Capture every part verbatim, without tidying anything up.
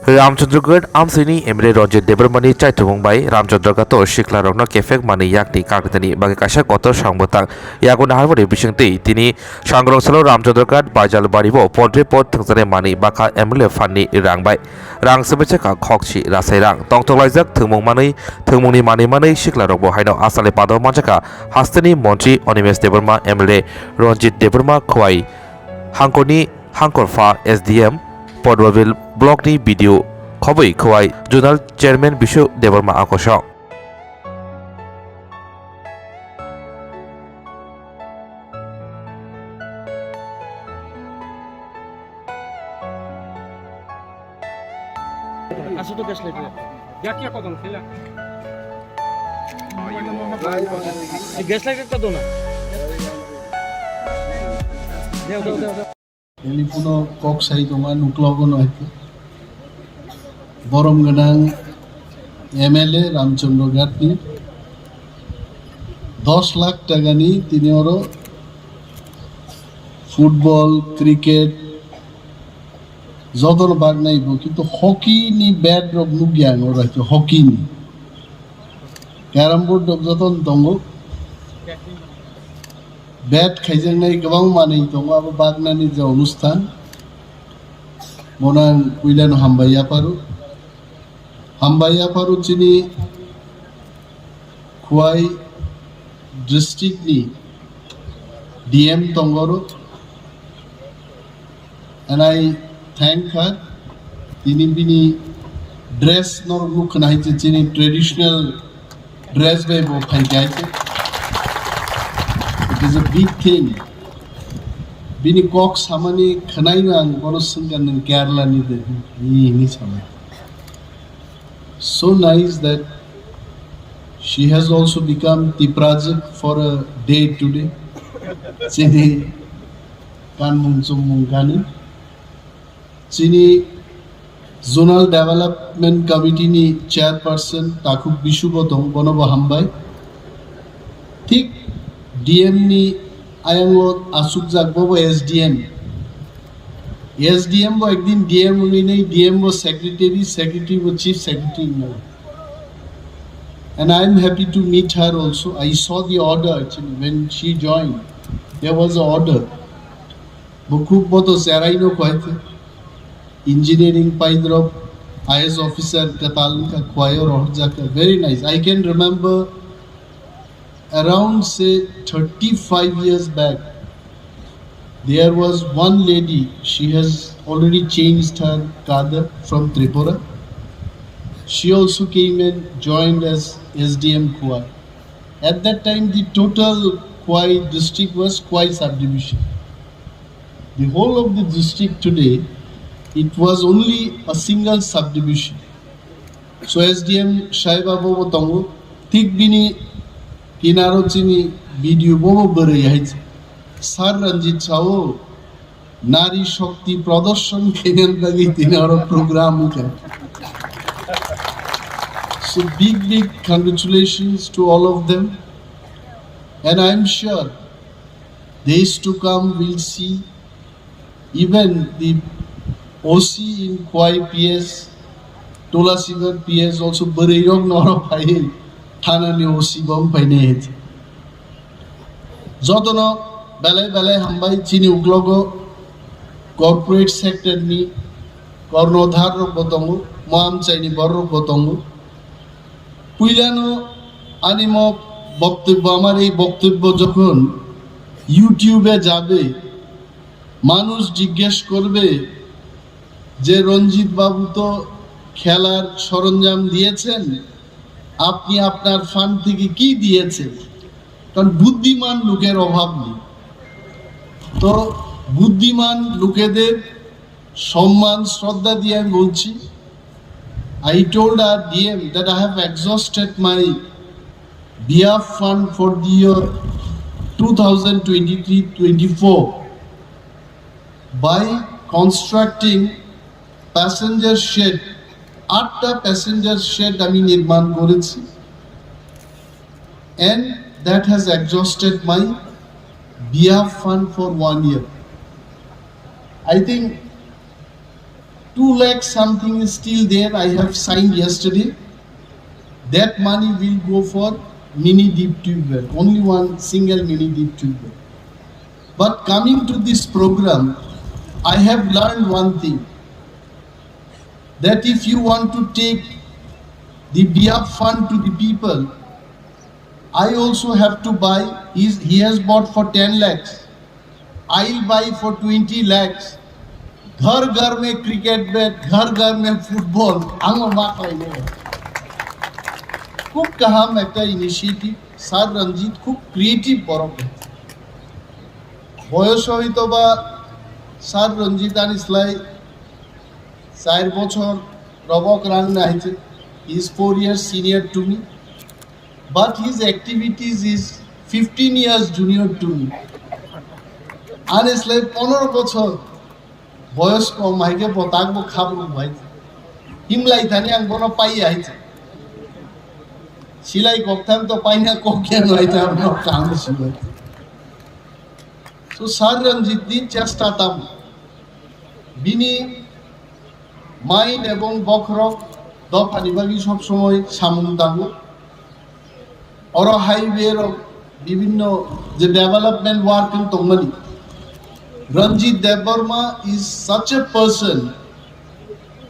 Ramchandragarh amchaini M L A Ranjit Debbarmani chaitumung bai Ramchandragarh o siklarokno kephek manwi yakni kagnitani bagwi kaisa kotor samung bwtang yago naharmani bisingtwi tini sangrong salo Ramchandragarh Baijalbari bo pondre pot thwngjaknai manwi bakha M L A phanni rang bai rang swbaisa kha khokchi rasai rang tongthok laijak thwngmung manwi thwngmungni manwi manwi siklarokbo haino asale padao manjakha hasteni montri Animesh Debbarma M L A Ranjit Debbarma Khowai Hangkorni Hangkorpha S D M, Porbabil Blockni B D O, Khoboi Khowai Zonal Chairman Bishu Debbarma Akosong. Aswk to gaslight ya. Ya kya kodong sila? Gaslight ekta dona. Deo, deo, deo, deo. Telephone o kok sai tongo, nuklogo no hai. Borom gwnang M L A Ramchandra Ghatni dos lakh takani tini oro football, cricket, jotono bagnai bo, kintu hockey ni bat rok nukya ang oro, hockey ni. Carrom board rok jotono tongo. Bat khaijaknai kwbang manwi tongo, abo bagnani je onusthan, bono ang puilano hambai yapharo. Hambai yapharo chini Khowai district ni D M tongoro. And I thank her. Tini bini dress norok nukha hai je chini traditional dress bai bo phai khe hai je. It is a big thing. Bini kok samani khwnai no ang bono swngkha nwng Kerala ni de. Ni, ni samani. So nice that she has also become Tiprajwk for a day today. Chini kanmung chumung gani. Chini Zonal Development Committee ni chairperson Takhuk Bishu bo tong, bono bo hambai. Thik D M ni ayango asukjak bo bo S D M. S D M bo ekdin D M wngwi nai, D M bo secretary, secretary bo chief secretary wngwi nai. And I am happy to meet her also. I saw the order actually when she joined. There was a order. Bo khub bo to cherai no khwai khe. Engineering paidrop, I A S officer kwtal wngkha, Khowai o rohorjak kha. Very nice. I can remember around, say, thirty-five years back, there was one lady, she has already changed her cadre from Tripura. She also came and joined as S D M Khowai. At that time, the total Khowai district was Khowai subdivision. The whole of the district today, it was only a single subdivision. So S D M Shaiba Bobo tongo, thik bini kinaro chini B D O Bobo bwrwi hai, Sir Ranjit sao, Nari Shakti Pradarshon khainani bagwi tini oro program wngkha. So big, big congratulations to all of them. And I'm sure days to come we'll see even the O C in Khowai P S, Tulasigarh P S also bwrwi rok no oro phai thana ni O C bom phai nai. Jotono belai belai hambai chini uklogo corporate sector ni kornodhar rok bo tongo, moamchai ni borok rok bo tongo. Puilano ani mo boktobbo, amar ei boktobbo jokhon YouTube e jabe, manush jiggesh korbe je Ranjit babu to khelar soronjam diyechen, আপনি আপনার ফান্ড থেকে কি দিয়েছেন? কারণ বুদ্ধিমান লোকের অভাব নেই। তো বুদ্ধিমান লোকেদের সম্মান শ্রদ্ধা দিয়ে আমি বলছি, I told our D M that I have exhausted my B F fund for the year two thousand twenty-three twenty-four by constructing passenger shed, আটটা passenger shed আমি নির্মাণ করেছি, and that has exhausted my B F fund for one year. I think Two lakh something is still there, I have signed yesterday. That money will go for mini deep tube well, only one single mini deep tube well. But coming to this program, I have learned one thing, that if you want to take the BHAP fund to the people, I also have to buy. He's, he has bought for ten lakhs. I'll buy for twenty lakhs. घर घर में cricket bat, घर घर में football. Ang ma khlai ne. Khub kaham ekta initiative. Sir Ranjit khub creative borok. Boyos hoito ba Sir Ranjit ani slai char bochor rogo kwrang nai. He is four years senior to me, but his activities is fifteen years junior to me. Ani slai pondro bochor boyos kom hai khe bo tak bo khabrung bai. Himlai thani ang bono pai hai. Silai koktham to paina kokya nai ta bono kang silai. So Sir Ranjit ni chesta tam. Bini main ebong bokhorok dophani bagwi sob somoi samung tango. Oro highway rok bibinno je development work wng tongmani. Ranjit Debbarma is such a person,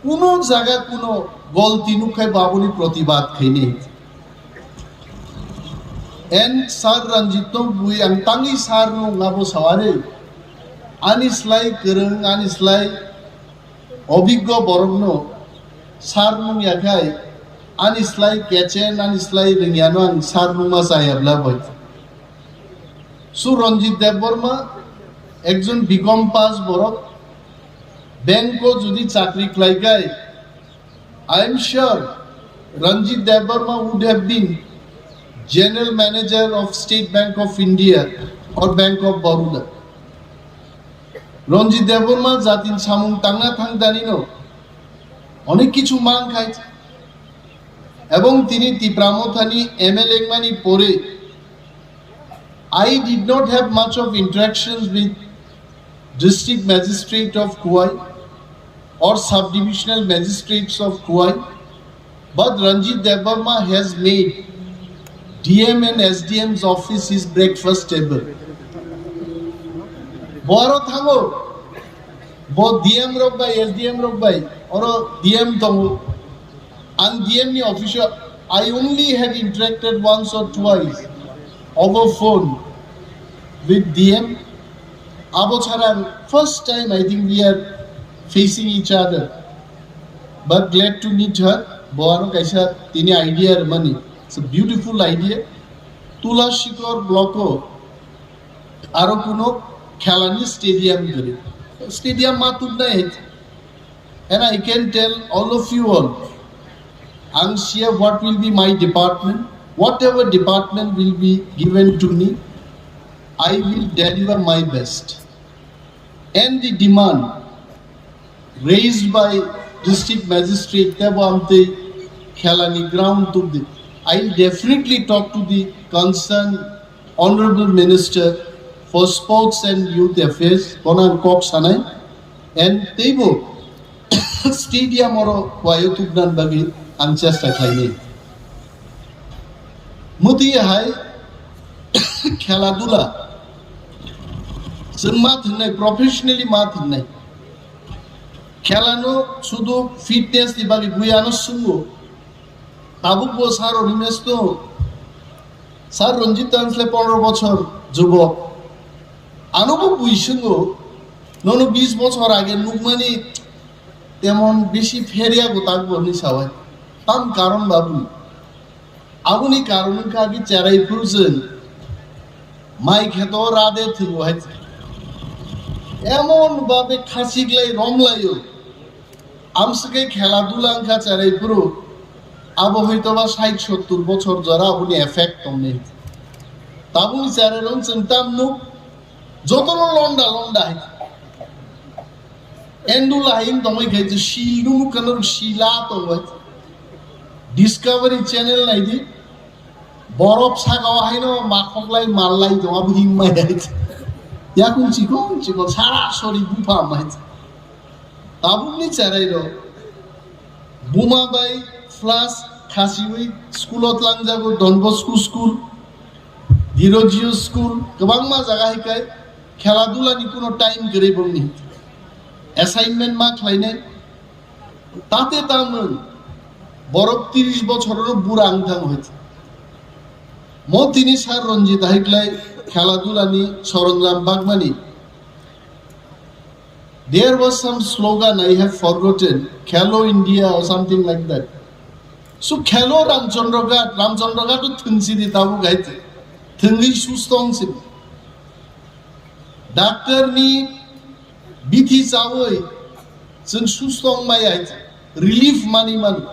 kuno jaga kuno golti nukhai babuni protibad khaini. And Sir Ranjit no bui ang tangwi sir no ngabo sawari. Ani slai kwrwng, ani slai obiggo borokno sir nung yakhai, ani slai kechen, ani slai rwngyano ang sir nungma chayabla bai. Su Ranjit Debbarma ekjon B Com pass borok, bank o jodi chakri khlaikai, I am sure Ranjit Debbarma would have been General Manager of State Bank of India or Bank of Baroda. Ranjit Debbarma jatin samung tangna thang danino onek kichu mang khai. Ebong tini Tipra Mothani M L A wngmani pore I did not have much of interactions with District Magistrate of Khowai or Subdivisional Magistrates of Khowai, but Ranjit Debbarma has made D M and S D M's office his breakfast table. Bo aro thango, bo D M rok bai, S D M rok bai, oro D M tongo. Ang D M ni office o, I only had interacted once or twice over phone with D M. Abo chara ang first time, I think, we are facing each other. But glad to meet her. Bo ano kaisa tini idea rwmani. It's a beautiful idea. Tula Shikor block o aro kuno khelani stadium gari. Stadium ma tubnai hai. And I can tell all of you all, ang siya what will be my department, whatever department will be given to me, I will deliver my best. And the demand raised by district magistrate tebo amtwi khelani ground tubdi, I will definitely talk to the concerned Honorable Minister for Sports and Youth Affairs, bono ang kok sanai, and teibo stadium oro wayo tubnan bagwi ang chesta khlainai. Mwtwi hai khela dula chwng ma thwngnai, professionally ma thwngnai. Khelano sudu fitness ni bagwi bui ano swngo. Tabuk bo sir Animesh to, sir Ranjit to ang slai pondro bochor jubok. Ano bo bui swngo, nono bis bochor age nukmani temon bisi pherya go tak bo hwnwi sawai. Tam karon ba bui. Aboni karon wngkha agi cherai phuru chwng mai kheto rade thwio hai. Emon babe khasiglai romlaio. Amswkhe khela dula wngkha cherai phuru. Abo hoito ba sait sottur bochor jora aboni effect tongni. Tabuk cherai rong chwng tam nuk jotono londa londa hai. Endula hai wng tongwi khai je sil nunu kanarok sila tongwi. Discovery Channel naidi. Borok saka o haino makhoklai mallai tong abo himma hai. Yakung chikon chikon sara sori bupha mai. Tabukni cherairok buma bai flask khasiwi school-o tlangjago, Don Bosco school, Dirojiyo school, kwbangma jaga hai khe khela dulani kuno time kwrwi bongni. Assignment ma khlainai, tate tamung borok tris bochorno bura wng thango hai. Mo tini Sir Ranjit hai khlai khela dulani soronjam bagmani. There was some slogan, I have forgotten, Khelo India or something like that. So Khelo Ramchandra Ghat, Ramchandra Ghat to thwngsi di tabuk hai te. Thwngwi sustong si. Doctor ni bithi chawi chwng sustong mai hai te. Relief mani man.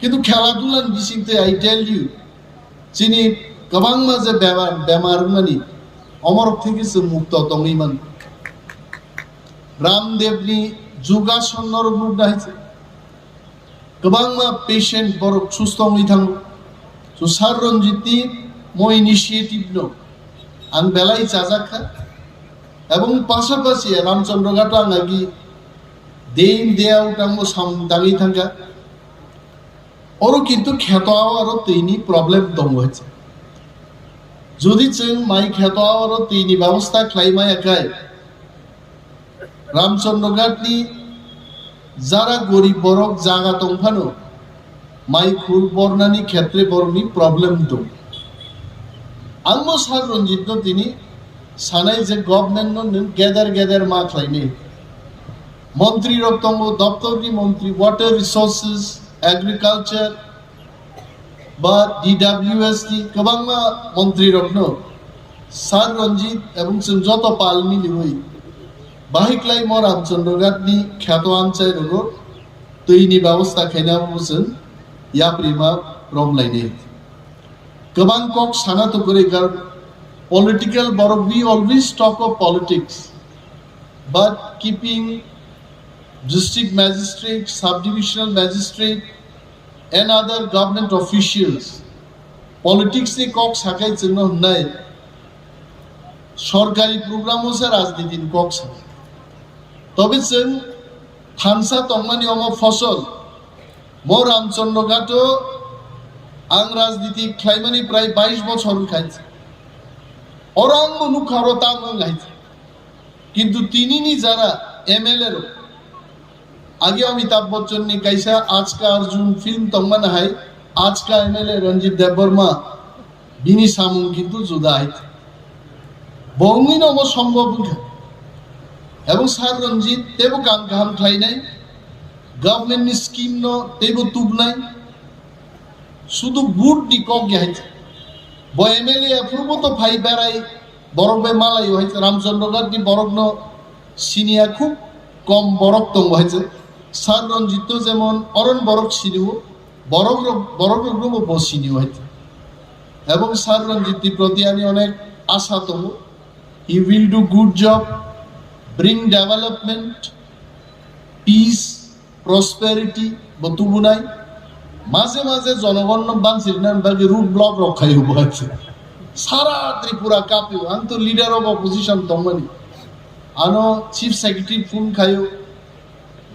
Kintu khela dula ni bising te, I tell you, chini kwbangma je bemar, bemar wngmani, omorok theke chwng mukto tongwi man. Ramdev ni Yogasan norok nukna hai se. Kwbangma patient borok susto wngwi thango. So Sir Ranjit ni mo initiative no ang belai chajak kha. Ebong pasapasi Ramchandra Ghat ang agi day in day out ang bo samung tangwi thangkha. Oro kintu kheto awaro twi ni problem tongo hai se. Jodi chwng mai kheto awaro twi ni babostha khlai maya khai, Ramchandra Ghat ni jara gorib borok jaga tong phano, mai khul bornani khetre borokni problem tong. Ang bo Sir Ranjit no tini sanai je government no nwng gather gather ma khlainai. Montri rok tongo, doptor ni montri, water resources, agriculture, ba D W S ni kwbangma montri rokno Sir Ranjit ebong chwng joto pal miliwi bahai khlaimo Ramchandra Ghat ni kheto amchai rogo twi ni babostha khaina bo chwng yaprima rom lainai. Kwbang kok sana to kwrwi, karon political borok, we always talk of politics, but keeping district magistrate, sub-divisional magistrate, and other government officials, politics ni kok sakai chwngno hwnai sorkari program o se rajniti ni kok sa. Tobe chwng thansa tongmani omo fosol, mo Ramchandra Ghat o ang rajniti khlaimani prai bais bochor wngkha. Oro ang bo nukha oro tam wng hai. Kintu tini ni jara M L A rok, age Amitabh Bachchan ni kaisa Aaj Ka Arjun film tongmani hai, Aaj Ka M L A Ranjit Debbarma, bini samung kintu juda hai. Bo wngwi no omo sombhob wngkha. Ebong Sir Ranjit teibo kaam kaham khlainai, government ni scheme no teibo tubnai, sudu vote ni kok ya hai. Bo M L A aphuru bo to phai berai, borok bai malai o hai, Ramchandra Ghat ni borok no siniya khub kom borok tongo hai. Sir Ranjit to jemon oron borok siniwo, borok rok, borok rok no bo siniwo hai. Ebong Sir Ranjit ni proti ani onek asha tongo. He will do good job, bring development, peace, prosperity bo tubunai. Maje maje jonogon no bansirina bagwi road block rok khayo bo hai. Sara Tripura kapio, ang to leader of opposition tongmani. Ano chief secretary phone khayo,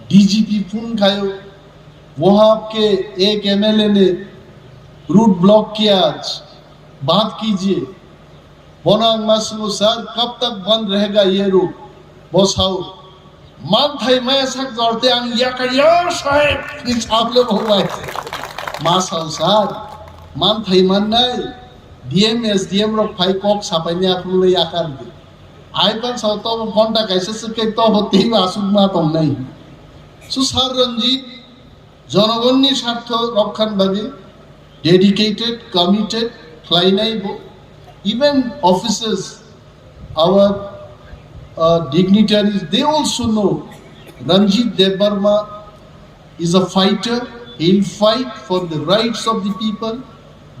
D G P phone khayo, "वो आपके एक M L A ने road block किया, आज बात कीजिए।" Bono ang ma swngo, "Sir, kab tak band rahega ye road?" Bo sao, "Manthai maya sak jorte ang yakar ya saheb," ni sable bo bai. Ma sao, "Sir, manthai mannai, D M, S D M rok phai kok sapai ni aphuru le yakar di." Ai pan sao, "Tobo ghonta kaisa swk khe tobo teibo aswk ma tongnai." So Sir Ranjit, jonogonni sartho rokkhan bagwi dedicated, committed khlainai bo. Even officers, our uh, dignitaries, they also know Ranjit Debbarma is a fighter. He'll fight for the rights of the people.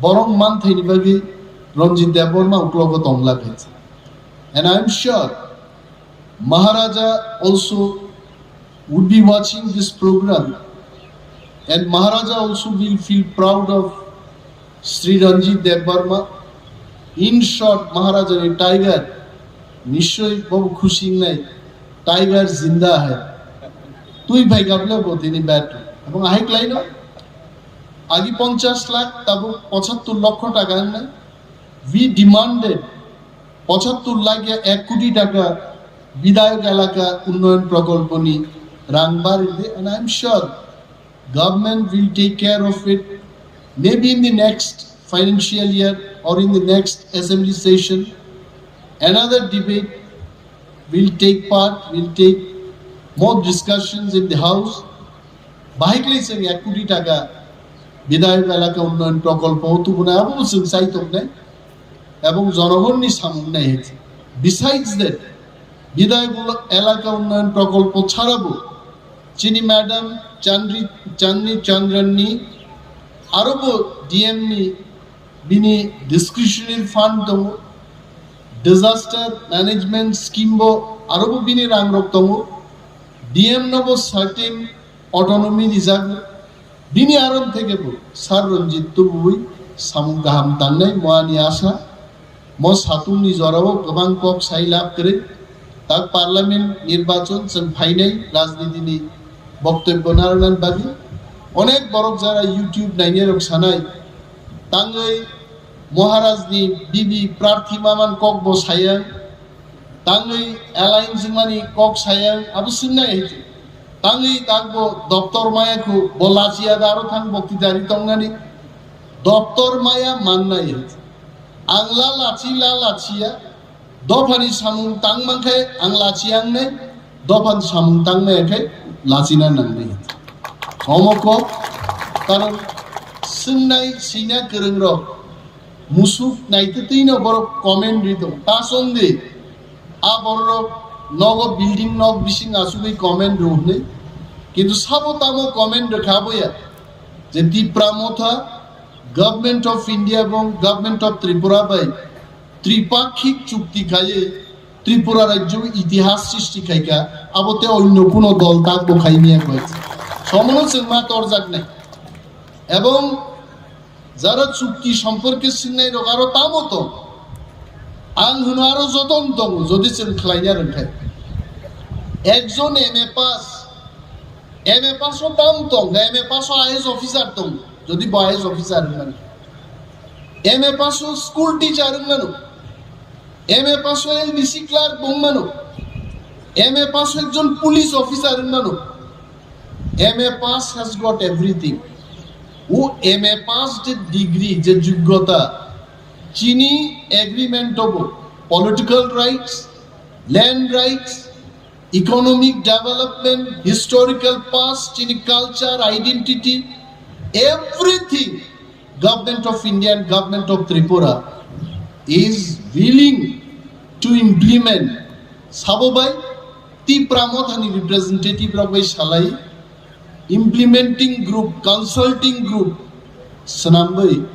Borok manthaini bagwi Ranjit Debbarma uklogo tongla khaisa. And I'm sure Maharaja also would be watching this program, and Maharaja also will feel proud of Sri Ranjit Debbarma. In short, Maharaja ni tiger, nishoi bobo khushi nai, tiger zinda hai. Twi phaikha bole bo tini bad. Ebong ahai klaino agi ponchash lakh, tabuk pochattur lokho taka wngnai. We demanded pochattur lakh ya ek koti taka Bidayok Elaka Unnoyon Prokolponi rang baride, and I am sure government will take care of it, maybe in the next financial year or in the next assembly session. Another debate will take part, will take more discussions in the house. Bahai khlai chwng ek koti taka Bidayok Elaka Unnoyon Prokolpo tubunai abo chwng chai tongnai. Ebong jonogonni samung nai hai. Besides that, Bidayok Elaka Unnoyon Prokolpo chharabo chini madam Chandri, Chandni Chandranni aro bo D M ni bini discretionary fund tongo, disaster management scheme bo aro bo bini rang rok tongo, D M no bo certain autonomy rijak. Bini aron theke bo Sir Ranjit tubui samung kaham tangnai mo ani asa. Mo satung ni jora o kwbang kok sai lab kwrwi. Tak parliament nirbachon chwng phainai rajniti ni boktobyo narwknani bagwi. Onek borok jara YouTube nainai rok sanai, tangwi Maharaj ni bibi prarthi maman kok bo saya. Tangwi alliance wngmani kok saya abo swngnai hai se. Tangwi takbo doptor maya khu bo lachiya da aro thang bokti dari tongnani doptor maya mannai hai se. Ang la lachi la lachiya dophani samung tang mankhe ang lachiya wngnai, dophani samung tang maya khe lachina nangnai hai se. Omo kok karon swngnai sina kwrwng rok Musuk naitwtwino borok comment ri tongo. Ta chwng di, a bororok nogo building nok bising achugwi comment rw hwnwi. Kintu sabo tamo comment rwkha aboya je Tipra Motha, Government of India ebong Government of Tripura bai tripakhik chukti khaiwi Tripura rajyo itihas srishti khaikha, abo tei onyo kuno dol takbo khaimaya koi. Somono chwng ma torjaknai. Ebong jara chukti somporke swngnai rok aro tamo tong. Ang hwno aro joton tongo, jodi chwng khlaina rwngkhai. Ekjon M A pass, M A pass o tam tong, M A pass o I A S officer tong, jodi bo I A S officer wngmani. M A pass o school teacher wngmano, M A pass o L D C clerk wngmano, M A pass o ekjon police officer wngmano. M A pass has got everything. O M A pass je degree, je joggota, chini agreement obo political rights, land rights, economic development, historical past, chini culture, identity, everything Government of India and Government of Tripura is willing to implement. Sabo bai Tipra Mothani representative rok bai salai implementing group, consulting group swnamwi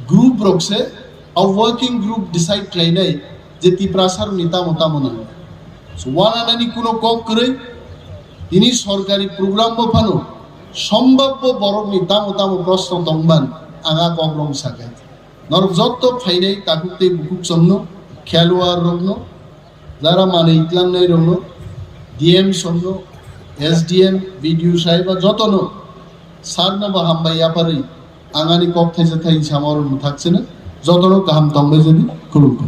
group rok se a working group decide khlainai je Tiprasa rokni tamo tamo nango. So, wananani kuno kok kwrwi, tini sorkari program bo phano sombhabbo borokni tamo tamo proshno tongban ang a kok rok sakai. Norok jotto phainai takhuk tei bukhuk chongno, kheluar rokno, jara manwi tlangnai rokno, D M songno, S D M, B D O saiba jotono, sir no bo hambai yapharwi, ang ani kok thaisa thaini samo oro mwthak sino, jotono kaham tongbai jani, khulumkha.